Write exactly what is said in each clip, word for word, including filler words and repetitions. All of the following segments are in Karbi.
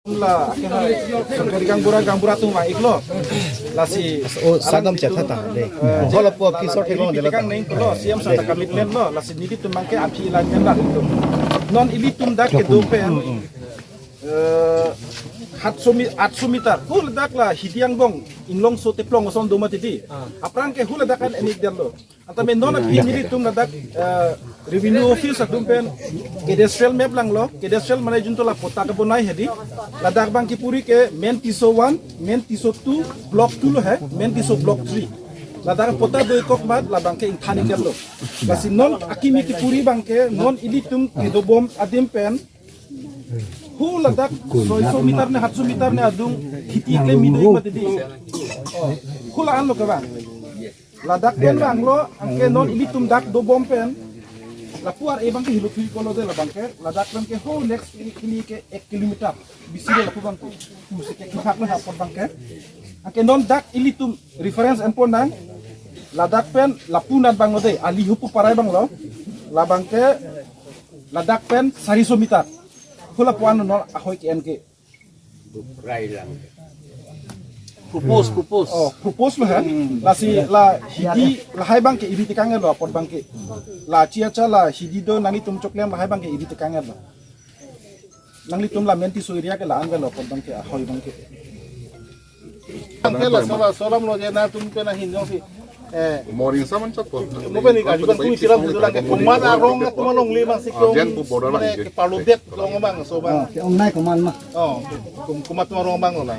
La, kena, gaonbura, gaonbura atum vang-iklo. Lasi, oh, sagam chetha ta, de. Eh, hola po, kisor thek long, de la ta. Kang neng lo, C M sir ta commitment lo, lasi nelitum abangke aphi ilitum la. Non ilitum dak kedo pen, eh, hatso mi-, atso meter. Huladak la Hidi angbong, Inglongso teplong ason do mati di. Aphrang ke huladak an enik dan lo. Anta me non aphi nelitum ladak, eh, revenue office atum pen cadastral map langlo, cadastral mane junto la patta kebonai hedi. Ladak abang kepuri ke Main Tisso one, Main Tisso two, block two lo he, Main Tisso block three. Ladak patta do-ik kok mat, labangke ingthan-ik lo. Lasi non akimi kepuri abangke, non ilitum kedobom adim pen, huladak soiso meter ne, hatso meter ne adung, kheti klemkle do-ik mati di. Hula-an lo kevang. Ladak pen vanglo, anke non ilitum dak dobom pen. Lapu ar-e abangke hilo thui kolo de labangke. Ladak pen ke ho next kili, kili ke ek kilometer. Bisi lo lapu abangke. Pusi ke kiphak lo apot abangke. Anke non dak ilitum reference enpon nang. Ladak pen lapu nat vanglo de, ali hupu parai vanglo. Labangke ladak pen sariso meter. Hula pu-an non ahoi ke-en ke. Propose, propose. Oh, propose lo he. Lasi la Hidi lahai abangke iri tekang lo apot abangke. La Chiacha la Hidi do nanglitum choklem lahai abangke iri tekang lo. Nanglitum la Main Tisso area ke la-an lo apot abangke ahoi abangke. Anke laso laso alam lo je nangtum pen ahin jongsi. Eh. Morning saman chat po. Mo pen ni kaju kan kui siram dulu lagi. Komat arong, komat longle abang si. Ah, jen ko border abang. Mane ke palu det long abang so abang. Oh, ke ong nai komat ma. Oh, kum-, komat arong abang lo na.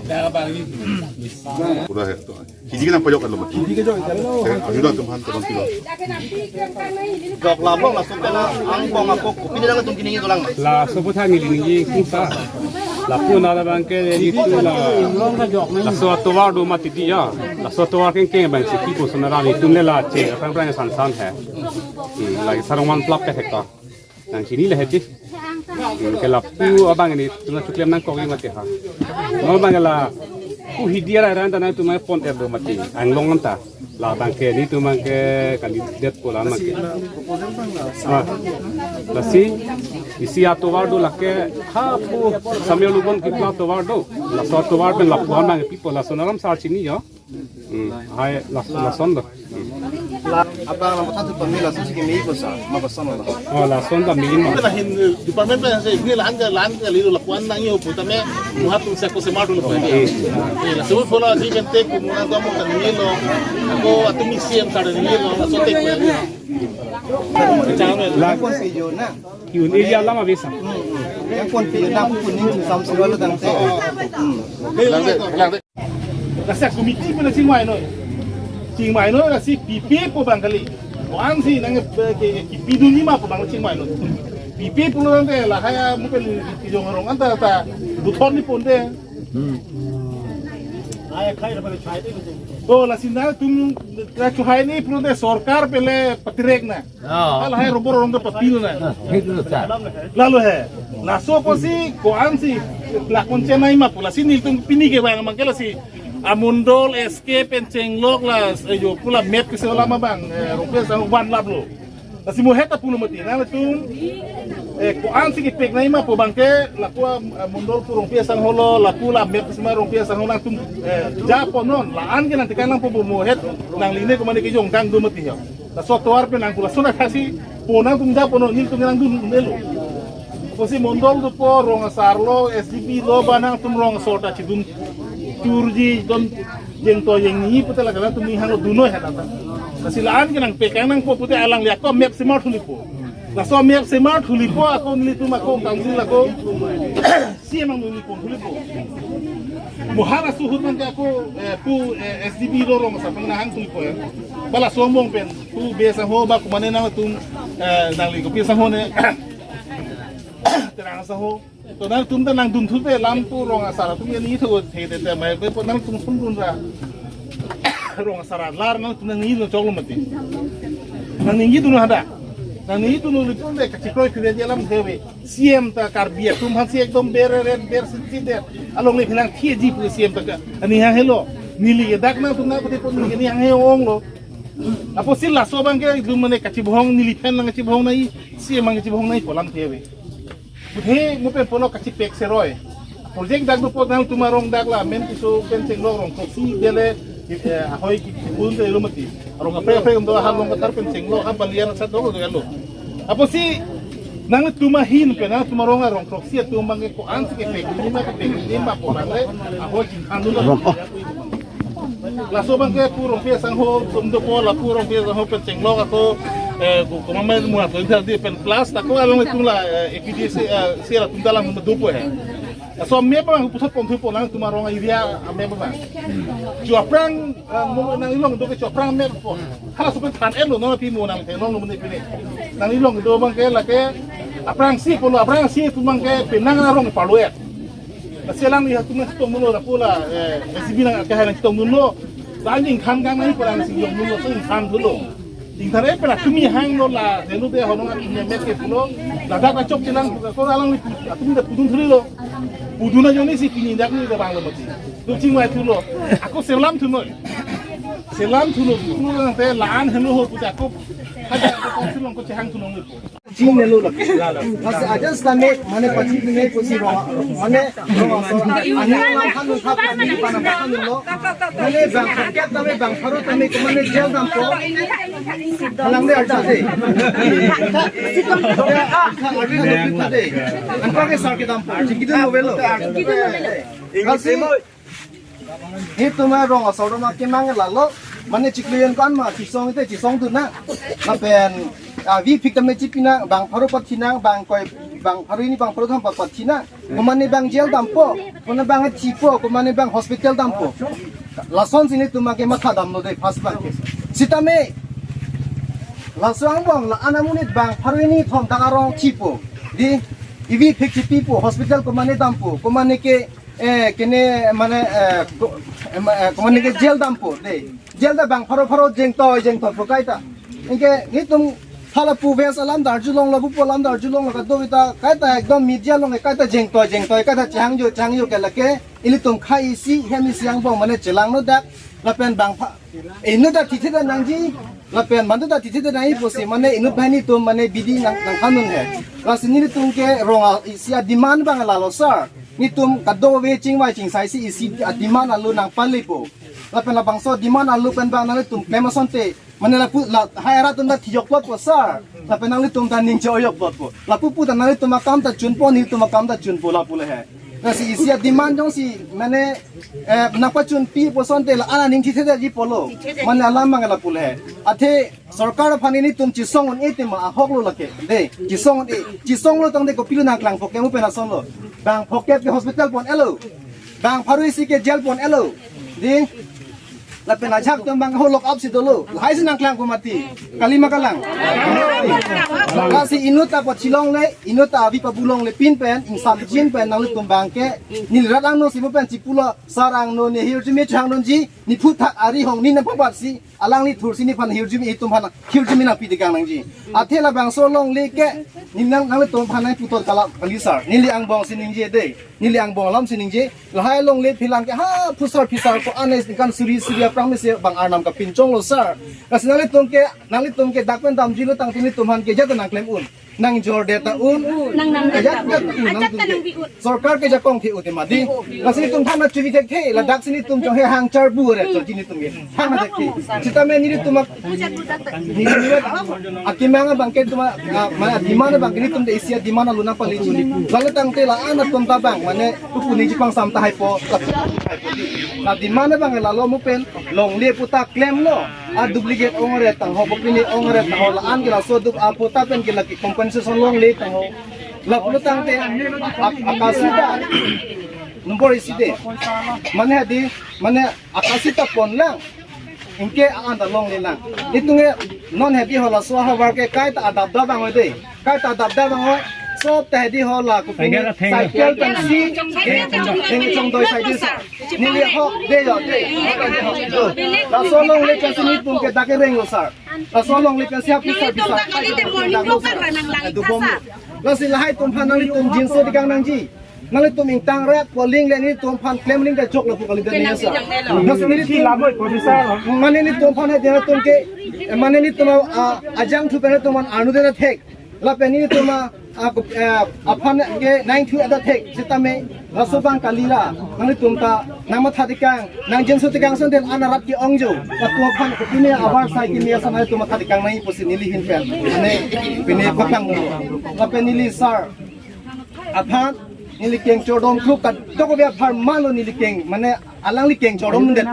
Udah ya, tuh. Hidi kan pajok kan lo mati. Hidi kejok kan lo. Eh, ayo dah, teman, teman, teman. Jok labang laso pen angbong ako. Pini lang tum kini lang. Laso pu thang ili ningje kungsa. Lapu nat abangke ilitum la. Laso atovar do mati di ya. Laso atovar kengkeng abang si kipu sonara ilitum le la che, aphrang aphrang san san he. Hmm, lake sarong man plap ke thek ta. Nangchini le hedi. Hmm, ke lapu abang nelitum choklem nangkok-ik mati ha. Non abang la pu Hidi arai ran ta nangtum pon-et do mati. Anglong anta. Labangke nelitum abangke candidate ko la abangke. Ah. Lasi, isi atovar do lake, ha pu Samuel Lubon keplang atovar do. Laso atovar pen lapu-an abang pipo lason alam sar chini yo. Hmm. Hai, las-, lason do. Hmm. La, abang la matha tu pamela susi ke mei ko sa, ma ko sa ma. Oh, lason ta mei ma. Pen ahin, eh, department pen se, ini la-an ke, la-an ke lilo lapu-an nangji pu tame, muhat tum seko semar dulu pu. Eh, laso pu la si pen tek, muna dua mo kan ni lo. Ako atum isi em sa ni lo, laso tek. Chang me. La. Kon pe jo na. Yun, area alam abisa. Yang kon pe jo na, kuning sam silo lo dang te. Hmm. Lasi committee pen chingvai noi. Chingvai noi lasi pipe pu abang kali. Ko-an si nang ke, ke, ke pidun ni ma pu abang chingvai noi. Pipe pulo tangte lahai amu pen kejong arong anta ta buthor ni ponte. Hmm. Ai khai ra pai chai te. To lasi nangtum ra chuhai ni pulote sorkar pen le patirek na. Oh. Lahai robor arong ta papil na. Ah, thik lo, sir. Lalo he. Laso apotsi ko-an si lakon chenai ma pu lasi nelitum pini kevang abangke lasi amondol S K pen chenglok la, eh, jo pu la map kese olam abang, eh, rongpi asangho van lap lo. Lasi mo heta pulo mati nangtum, eh, ko-an si kepeknai ma pu abangke lapu, eh, mondol pu rongpi asangho lo, lapu la map kese ma rongpi asangho nangtum, eh, japonon, la-an ke nangtekang nangpo pu mo het nangli ne komat ne kejong kang do mati ya. Laso atovar pen nang pu lason athak si po nangtum japonon, nelitum nangdun un-elo. Apotsi mondol dopo, rong asar lo, S D P lo, ba nangtum rong asor ta chidun turji don jeng to jeng ni pute la nangtum ni hang lo dun noi heta ta. Lasi la-an ke nangpekang nangpo pute alangli ako map semar thulipo. Laso map semar thulipo ako nelitum ako council ako C M ang nelitum thulipo. Mo halaso ahut abangke ako, eh, pu, eh, S D P lo rong asar pen nang hang thulipo ya. Ba laso angbong pen pu Bey asangho ba komat ne nangtum, eh, nangli kopi asangho ne. Terang asangho. To nangtum ta nangdun thu te lam pu rong asar atum ya ni thu the te te mai be pu nangtum sundun ra. Rong asar alar nangtum nangji lo choklo mati. Nangningje dun hadak. Nangningje dun lo le pu le kachikroi khule je lam the ave. C M ta Karbi atum aphan si ekdom ber ret ber si si det. Alongle phelang thiji pu C M ta ka. Aning hang helo. Neli ke dak nangtum nang pute pu neli ke aning hang he-ong lo. Apotsi laso abangke dun mane kachibohong neli phen nang kachibohong nai, C M nang kachibohong nai pu alam the ave. Budhe mo pen pulo kachipek seroi. Project dak dopo nangtum arong dak la men piso pen chenglok rong throksi dele, eh, ahoi kipun te lo mati. Arong kaprek kaprek do ha Longkathar pen chenglok ha Balian sat do lo. Apotsi nangtum ahin pen nangtum arong arong throksi atum abang ke ko-an si kepek lima kepek lima ko-an le ahoi kipun lo. Laso abang ke pu Rongpi asangho atum dopo, la pu Rongpi asangho pen chenglok ako, eh, ko, ko mamai muat lo inter di pen plus ta ko alanglitum la, eh, A P D C, eh, si latum ta lang dopo he. Laso map abang puthot pon thupo nangtum arong area map abang. Cho aphrang, eh, mo nanglilong do ke cho aphrang map po. Halaso pen than-et lo non pi mo nang thenglong lo mo ne pine. Nanglilong do abang ke lake aphrangsi pulo aphrangsi atum abang ke penang arong parlo-et. Lasi alangli atum nangchetongdunlo lapu la, eh, S D B nang akehai nangchetongdunlo. La anjing khan kang nangji pu alangli si jongdunlo, so ingkhan thulo. Ingkhan-et pen atum kehang lo la, delu de honong atum map ke pulo. Ladak kachok chelang ko alangli pu-, atum ta pudun thulo. Pudun ajoine si pini dak ni de bang lo mati. Tu chingvai thulo. Ako selam thulo. Selam thulo. Thulo nangte la-an helo ho pu ako. Haja ako council along ko chehang thulo ngi pu. Chingnelo lake. Lasi aja sitame mane pachini pusi rong, mane rong aso, ani lang han thap ani pana pahan lo. Mane bang khat tame bang pharo tame ko mane jail dampo. Halang de arta de. Arta de. Anpa ke sar ke dampo. Chingki dun novelo. Lasi nelitum arong aso roma kemang lalo, mane chiklo yen ko-an ma chisong te chisongdun nang. Lapen, ah, vi phik tame chipi nang, bang pharo pathi nang, bang koi, bang pharo hini bang pharo thom pathi nang. Ko mane bang jail dampo, ko mane bang thipo, ko mane bang hospital dampo. Lasonsi nelitum kematha damlo de first abang ke. Sitame laso angbong la-an amonit bang pharo hini thom dak arong thipo. Di, ivi phik chipipo, hospital ko mane dampo, ko mane ke eh, kene mane, eh, ko-, eh, ma-, eh, ko mane ke jail dampo de. Jail ta bang pharo pharo jengtoi jengtoi po kaita. Anke nelitum hala pu West alam Darjeeling lo, bupo alam Darjeeling lo kadokave ta kaita ekdom media along kaita jengtoi jengtoi kaita chehangjo chehangjo ke lake ilitum khei isi hem isi angbong mane chelangno dak lapen bang pha-, inut ta thithe ta nangji, lapen mantu ta thithe ta nangji pusi mane inut banghini atum mane bidi nang, nangkhanun he. Lasi nelitum ke rong a-, isi ademand abang lalo sir. Nelitum kadokave chingvai chingsai si isi ademand alo nangpalepo. Lapen labangso demand alo pen abang nanglitum klem asonte. Mane lapu la hai arat atum ta thijokpo sir. Lapen nanglitum ta ning cho-ojokpo. Lapu pu ta nanglitum akam ta chunpo, nelitum akam ta chunpo lapu le he. Lasi isi ademand jongsi mane, eh, nangpachunpipo asonte la-an aning thithe detji pulo. Mane alam abang lapu le he. Athe sorkar aphan nelitum chisong un-e tema ahok lo lake. De, chisong un-e. Chisonglo tangte kopilo nangklang phokep mu pen asonlo. Bang phokep ke hospital pon-etlo. Bang pharo isi ke jail pon-etlo. De, lapen ajahak atum abang ho lock up si dolo. Lahai si nangklangpo mati. Kali ma kalang. Lasi inut ta pachilongle, inut ta avi pabulongle pin pen, ingsam jin pen nanglitum abang ke, neli rat angno si mu pen chipulo, sir angno ne hirjume chehangdunji, ne phuthak ari hong ne nangpabat si, alangli thursi nephan hirjume itum aphan hirjume nangpi tekang nangji. Athe labangso longle ke, ne nang nanglitum aphan nangputhot kalap kali sir. Neli angbong si ningje de. Neli angbong alam si ningje. Lahai longle phelang ke ha phusar phisar ko anes kan suri suri aphrang mesi bang arnam kapinchonglo sir. Lasi nanglitum ke, nanglitum ke dak pen damjilo tangte nelitum aphan ke jat nangklem un. Nangjorde ta un. Nang nang ajat ta un, ajat ta nangbi un. Sorkar ke jakong the un tema di. Lasi nelitum aphan na chuvi thekthe, ladak si nelitum chong he hang charbu re, chongji nelitum ke. Hang thekthe. Sitame nelitum ak-, nelitum ak-, akemang abang ke tuma, ah, ma, demand abang ke nelitum de isi demand alo nangpaleji. Lalo tangte la-an atum ta abang, mane, kuku niji pangsam tahai po. La demand abang lalo mu pen, longle pu ta klemlo. A duplicate ong-re tangho, kopine ong-re tangho, la-an ke laso dup apo ta pen ke lake compensation longle tangho. Lapulo tangte, ak-, akasi ta, number isi de. Mane hadi, mane akasi ta ponlang. Anke a-an ta longle lang. Itum ke non hadi ho laso ahavar ke kaita adap dap abang de. Kaita adap dap abang. Sob ta hadi ho la kopine cycle pensi. Theng chongdoi sai de sir. Neli ho de yo de. Laso longle pensi nelitum ke dak kereng lo sir. Laso longle pensi ha bisa bisa. Dubom. Lasi lahai atum aphan nanglitum jinso tekang nangji. Nanglitum ingtang rap, polling le nelitum aphan claim ling ta jok lapu kali de sir. Lasi nelitum, mane nelitum aphan hadi nelitum ke, mane nelitum a, ajangthu pen nelitum aphan arnu de thek. Lapen nelitum a, a, aphan ke nangthu ada thek. Sitame Laso abang kalira, nanglitum ta nangmatha tekang, nangjinso tekang ason den an arat ke-ongjo. Latum aphan kopine abar sai kimi ason nanglitum matha tekang nangji pusi neli ahin pen, mane pine paklanglo. Lapen neli sir aphan neli keng chodom kluk kadokave apharman lo neli keng, mane alangli keng chodom det.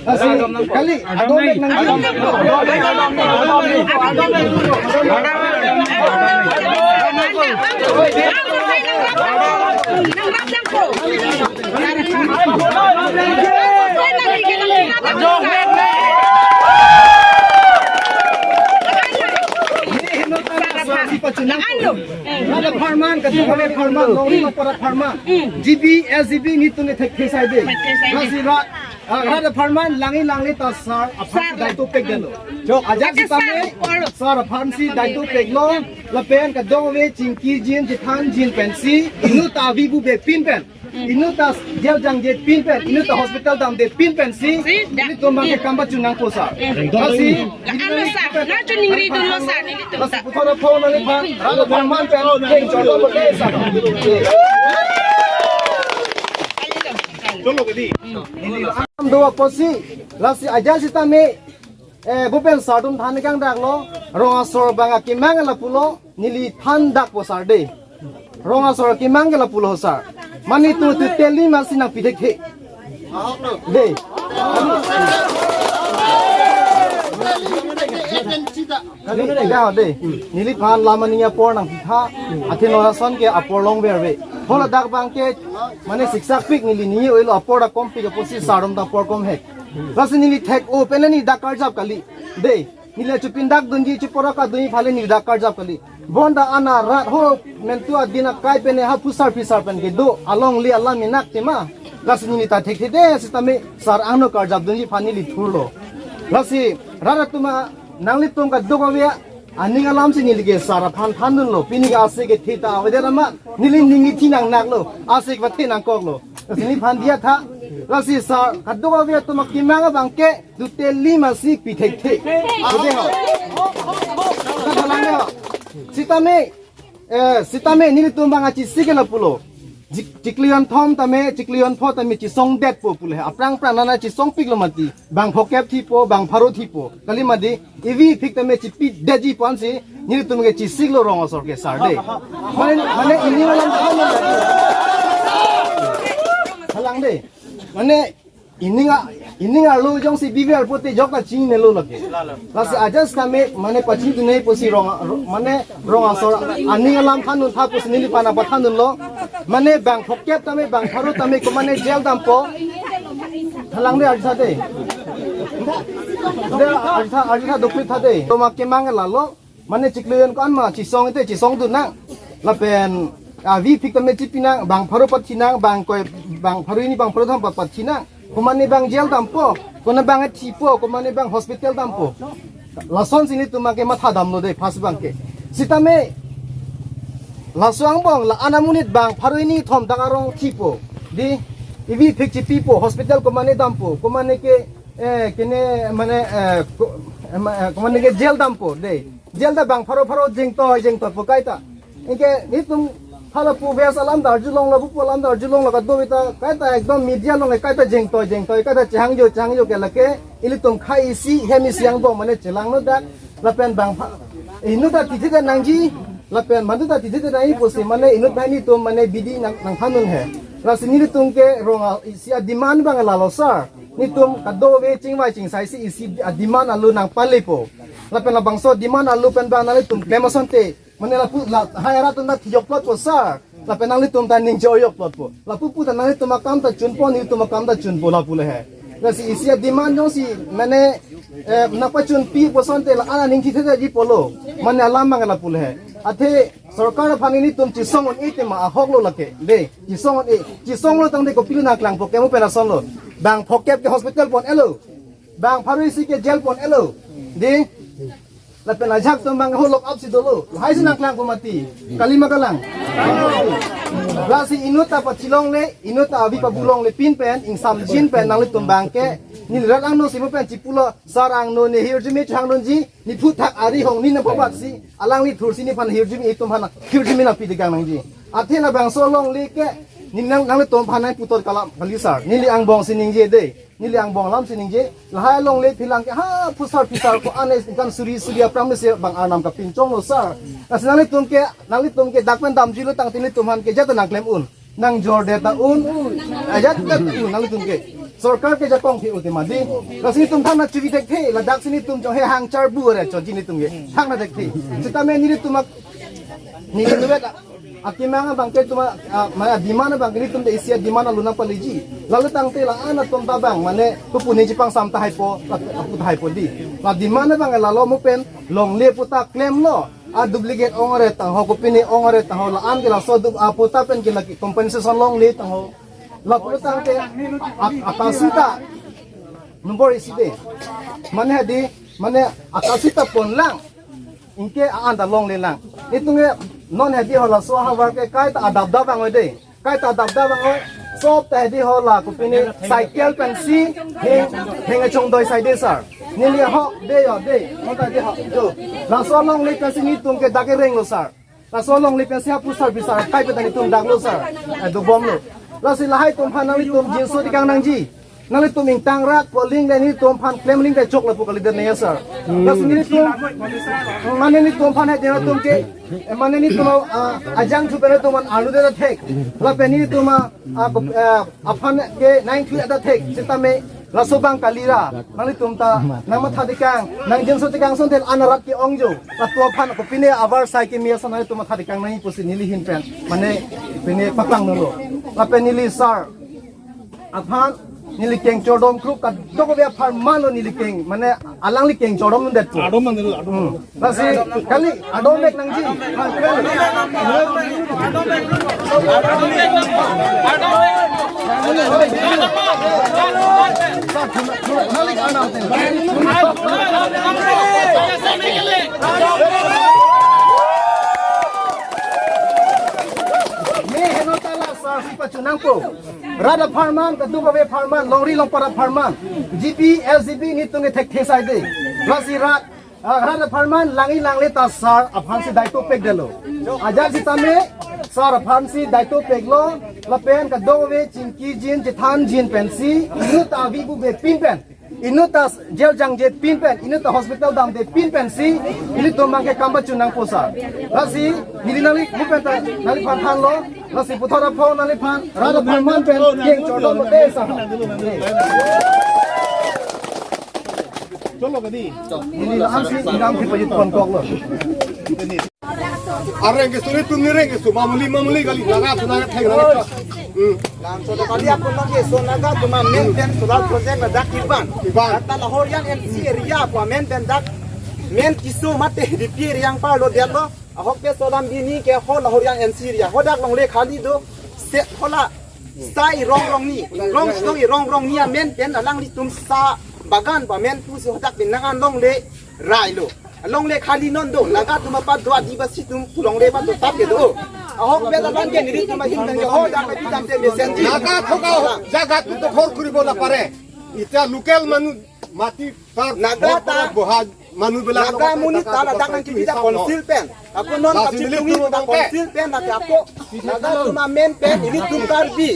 Lasi kali, adom nang. Rat apharman, kadokave apharman, longri apor apharman. G B, S G B nelitum ke thekthe sai dei. Thekthe sai dei. Lasi rat, ah, rat apharman, langli langli ta sir aphan si daito pekdetlo. Jok, ajak sitame, sir aphan si daito peklo, lapen kadokave chingkijin, chethanjin pensi, inut ta avi bube pin pen, inut ta jail jangje pin pen, inut ta hospital damde pin pensi, si, da. Nelitum abang ke kam pachun nangpo sir. Lasi, la-an lo sir, nangchoningri dunlo sir, nelitum ta. Lasi puthot aphan nangliphan, rat apharman pen, keng chodom pake sir. Cholo ke di. Neli lam do apotsi, lasi ajak sitame, eh, bhupen sir atum than kangdaklo, rong asor abang akemang lapulo, neli thandakpo sir dei. Rong asor akemang ke lapulo sir. Mane tu tu teli masi nangpi thekthe. Dei. Kali, ya, dei. Neliphan lam aning apor nangpitha. Athe non ason ke apor longverve. Hala dak abang ke, mane siksak pik neli ni oilo apor ta kom pik apotsi sir atum ta apor kom hek. Lasi neli thek-o pen neli dak karjap kali. Dei. Neli chupindak dunji, chupora kadunji aphan le neli dak karjap kali. Bonta an arat ho mentu adin akai pen ha phusar phisar pen kedo alongle alam enak tema. Lasi neli ta thekthe dei sitame sir angno karjap dunji aphan neli thurlo. Lasi rat atum a nanglitum kadokave aning alam si neli ke sir aphan thandunlo. Pini ke ase kethe ta avedet amat neli ning ithi nangnaklo. Ase kepathe nangkoklo. Lasi neliphan diya tha. Lasi sir kadokave atum akemang abang ke tu teli masi pi thekthe. Ode ho. Kadalang ho. Sitame, eh, sitame nelitum abang achisi ke lapulo. Chik-, chiklo jonthom tame, chiklo jonpho tame chisongdetpo pule. Aphrang phrang nana chisongpiklo mati. Bang phokep thipo, bang pharo thipo. Kali mati, ivi phik tame chipidetji ponsi, nelitum ke chisiklo rong asor ke sir dei. Mane, mane ini malam kalang dei. Mane, ining a, ining arlo jongsi bibi arpo te jok ta chingnelo lake. Lasi ajak sitame mane pachinidunji pusi rong, ro-, mane rong asor aning alam thandun tha pusi neliphan apathandunlo. Mane bang phokep tame bang pharo tame ko mane jail dampo. Thalang dei arjutha dei. Dei arjutha, arjutha dopik tha dei. Atum akemang lalo. Mane chiklo jon ko-an ma chisong ite chisongdun nang. Lapen avi phik tame chipi nang, bang pharo pathi nang, bang koi, bang pharo hini bang pharo thom pa-, pathi nang. Ko mane bang jail dampo, ko mane bang thipo, ko mane bang hospital dampo. Lasonsi nelitum abang ke matha damlo dei first abang ke. Sitame laso angbong la-an amonit bang pharo hini thom dak arong thipo. Dei, ivi phik chipipo, hospital ko mane dampo, ko mane ke, eh, kene mane, eh, ko, eh, ma-, eh, ko mane ke jail dampo dei. Jail ta bang pharo pharo jengtoi jengtoi po kaita. Anke nelitum hala pu West alam ta arjulonglo, pu alam ta arjulonglo, kadokave ta kaita ekdom media along kaita jengtoi jengtoi, kaita chehangjo chehangjo ke lake ilitum khei isi hem isi angbong mane chelangno dak. Lapen bang pha-, inut ta tithidet nangji, lapen mandu ta tithidet nangji pusi mane inut ta nelitum mane bidi nang, nangthandun he. Lasi nelitum ke rong a-, isi ademand abang lalo sir. Nelitum kadokave chingvai chingsai si isi ademand alo nangpalepo. Lapen labangso demand alo pen abang nanglitum klem asonte. Mane lapu la hai arat atum ta thijokplotpo sir. Lapen nanglitum ta ningje-ojokplotpo. Lapu pu ta nanglitum akam ta chunpo, nelitum akam ta chunpo lapu le he. Lasi isi ademand jongsi mane, eh, nangpachunpipo asonte la-an aning thithedetji pulo. Mane alam abang lapu le he. Athe sorkar aphan nelitum chisong un-e tema ahoklo lake. Dei, chisong un-e. Chisonglo tangte kopilo nangklangpo kemo pen asonlo. Bang phokep ke hospital pon-elo. Bang pharo isi ke jail pon-elo. Dei. Lapen ajak atum abang ho lock up si dolo. Lahai si nangklangpo mati. Kali ma kalang. Lasi inut ta pachilongle, inut ta avi pabulongle pin pen, ingsamjin pen nanglitum abang ke. Neli rat angno si mo pen chipulo, sir angno ne hirjume chehangdunji, ne phuthak ari hong ne nangpabat si, alangli thursi nephan hirjume itum aphan hirjume nangpi tekang nangji. Athe labangso alongle ke, Neli nang, nanglitum aphan nangputhot kalam kali sir. Neli angbong si ningje dei. Neli angbong alam si ningje. Lahai alongle aphi lang ke ha phusar phisar ko-an ningkan suri suri aphrang mesi bang arnam kapinchonglo sir. Lasi nanglitum ke, nanglitum ke dak pen damjuilo tangte nelitum aphan ke jat nangklem un. Nangjorde ta un. Ajat ta un nanglitum ke. Sorkar ke jakong phi un te mati. Lasi nelitum thang nangchevi thekthe, ladak si nelitum chonghe hang charbu re choji nelitum ke. Thang nang thekthe. Sitame nelitum ak-, neli nuvet akemang abang ke tuma, ah, ma demand abang ke nelitum de isi a-demand along nangpaleji. Lalu tangte la-an atum ta bang, mane, tu puni chipang sam tahai po, la, apu tahai po dei. La demand abang ke lalo mo pen, longle pu ta klemlo. A duplicate ong-re tangho, kopine ong-re tangho, la-an ke laso dup apu ta pen ke lake compensation longle tangho. Lapu tangte, a, a, akasi ta. Nombor isi dei. Mane hadi, mane akasi ta ponlang. Anke a-an ta longle lang. Itum ke non hadi ho laso ahavar ke kaita adap dap vang dei. Kaita adap dap vang. Sop ta hadi ho la kopine cycle pensi heng, heng chongdoi sai dei sir. Neli ho dei yo dei. Mo ta dei ho. Jo. Laso longle pensi nelitum ke dak kerenglo sir. Laso longle pensi ha phusar phisar kai pe ta nelitum daklo sir. Eh, dobomlo. Lasi lahai atum aphan nanglitum jinso tekang nangji. Nanglitum ingtang rak poling le nelitum aphan klem ling ta chok lapu kalidet nangji sir. Lasi nelitum, mane nelitum aphan hedi nelitum ke, eh, mane nelitum, ah, ajang chu pen nelitum aphan arlu det thek. Lapen nelitum, ah, ah, ko-, ah, aphan ke nangthu det thek. Sitame laso abang kali ra. Nanglitum ta nangmatha tekang, nangjinso tekang asonte an arat ke-ong jo. Latum aphan kopine avarsai keme ason nanglitum matha tekang nangji pusi neli ahin pen. Mane pine paklang nanglo. Lapen neli sir aphan neli keng chodom kruk kadokave apharman lo neli keng, mane alangli keng chodom nangdetpo. Adom nangdetpo, adom. Hmm. Lasi kali adom mek nangji. Me heno tala sir si pachunangpo. Rat apharman, kadokave apharman, longri longpat apharman, G P, S G P nelitum ke thekthe sai dei. Lasi rat, ah, rat apharman langji langle ta sir aphansi daito pekdetlo. Ajat sitame sir aphansi daito peklo, lapen kadokave chingki jin, chethan jin pensi, inut ta avi bube pin pen, inut ta jail jangje pin pen, inut ta hospital damde pin pensi, ilitum abang ke kam pachunangpo sir. Lasi neli nangli mu pen ta nangliphan thanlo. Lasi puthot apho nangliphan, rat apharman pen keng chodom dei sir. Cholo kadi. Neli la-an si ingdam si pajit konkoklo. Areng keso nelitum ni reng keso, mamuli mamuli kali, laga suna theng laga. Hmm. Langso ta kali apun lagi so naga tuma main pen solar project ladak iban. Iban. Ata Lahorian N C area pu main pen dak main keso mate D P area anparlo detlo. Ahok ke solam bini ke ho Lahorian N C area. Hodak longle khali do set hola. Sa irong rong ni, rong sitong irong rong ni amen pen alanglitum sa bagan ba men pusi hodak bin nang an longle railo. Longle khali non do, laga tuma pat do Adivasi atum pu longle pat do tap ke do. Ahok pen alang ke nelitum ahin pen ke hodak lagi tam te mesen di. Naga thokha jaga tu dokhol kuribo napare. Ita local manu mati tar Naga ta boha manu bela naga muni ta ladak nangkebi ta council pen. Ako non lasi kapitungin nelitum ta ke council pen lake ako. Naga tuma main pen ilitum Karbi.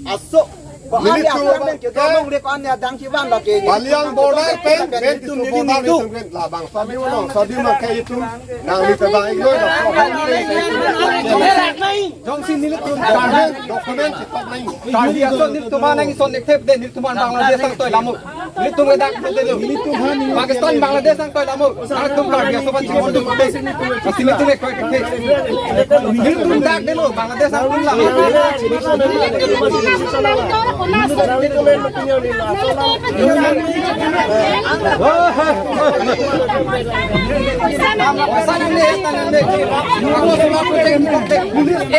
Aso. Bahali nelitum ako yang ke ke dolong le pan ya dang kiwan lake. Baliang border pen ilitum pen nelitum border nelitum. Ilitum pen labang sabi ulo sabi makai itum. Nang ni tebang iglo. Jongsi nelitum. Document, document. Karbi aso nelitum anang ison ektep de nelitum an Bangladesh angtoi lamo. Nelitum ladak de lo. Pakistan Bangladesh angtoi lamo. Nelitum Karbi aso ban sini nelitum de. Pasti nelitum ektoi ektep. Nelitum dak de lo Bangladesh angtoi lamo. Ek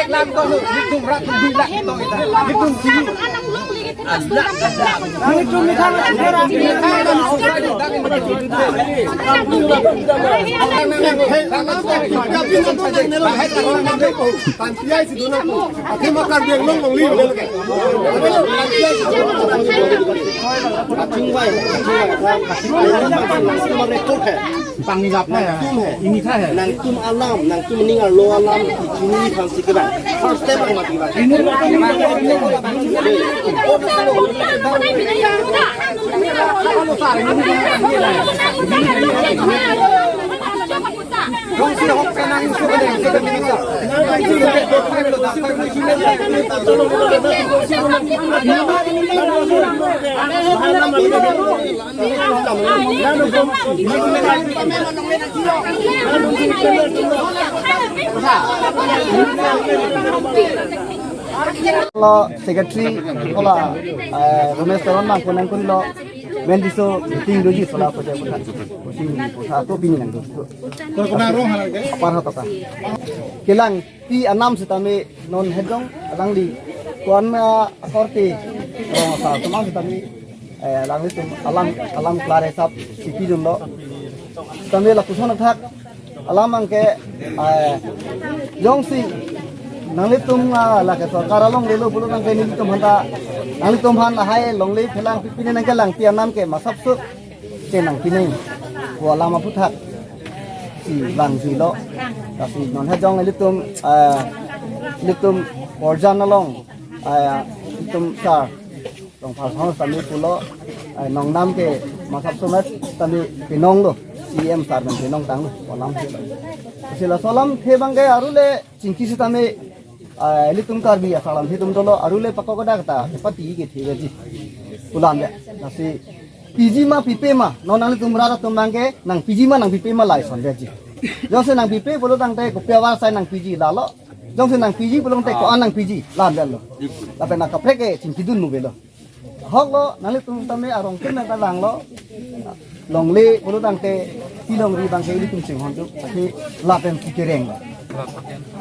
lakh to lo. Nelitum rat dui lakh to. Nelitum sini. Pangjap na ya. Nangtum hai. Ini kah ya. Nangtum alam, nangtum ning arlo alam, ini kan si kebang. First step ang mati bang. Ini Lo secretary kola, eh, Ramesh Teron nangkon nangkon lo, men diso meeting doji sola puja puja. Pusi puja to pini nang do. Apar hatoka. Kelang pi anam sitame non hejong alangli kuan, ah, akorte rong asar teman sitame, eh, alanglitum alam, alam klare sap siki dunlo. Sitame lapuson athak alam angke, eh, jongsi nanglitum, ah, lake sorkar along lelo pulo nangke nelitum aphan ta, nanglitum aphan lahai longle phelang pipine nangkelang pi anam ke masap su chenang pineng. Ko alam aphuthak si vangjuilo. Lasi non hejong ilitum, eh, ilitum Borjan along, eh, ilitum sar Rongphar Song sitame pulo, eh, nongnam ke masap sumet sitame pinong lo, C M sar pen pinong tanglo, ko alam si lo. Si laso alamthe abangke arule chingki sitame, eh, ilitum Karbi asar alamthe atum dolo, arule pakok dak ta pati ke the ji. Pulam ya. Lasi piji ma pipe ma, non nanglitum rat atum abangke nangpiji ma nangpipe ma lason ji. Jongsi nangpipe pulo tangte kopi avar sai nangpiji lalo. Jongsi nangpiji pulo tangte ko-an nangpiji lam lo. Lapen nangkaprek ke chingkidun nu avelo. Ahok lo, nanglitum tame arong kin nangkalang lo. Longle pulo tangte pi longri abangke ilitum chinghon tu, ake lapen kikereng lo.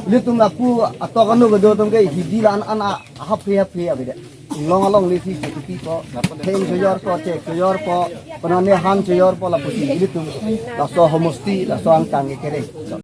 Ilitum lapu atok anu kedo atum ke hidi la-an an a haphe haphe abide. Long along le si chetupi ko, theng chojor ko, chek chojor ko, penane han chojor ko, lapusi ilitum laso homosti, laso angkang kekereng.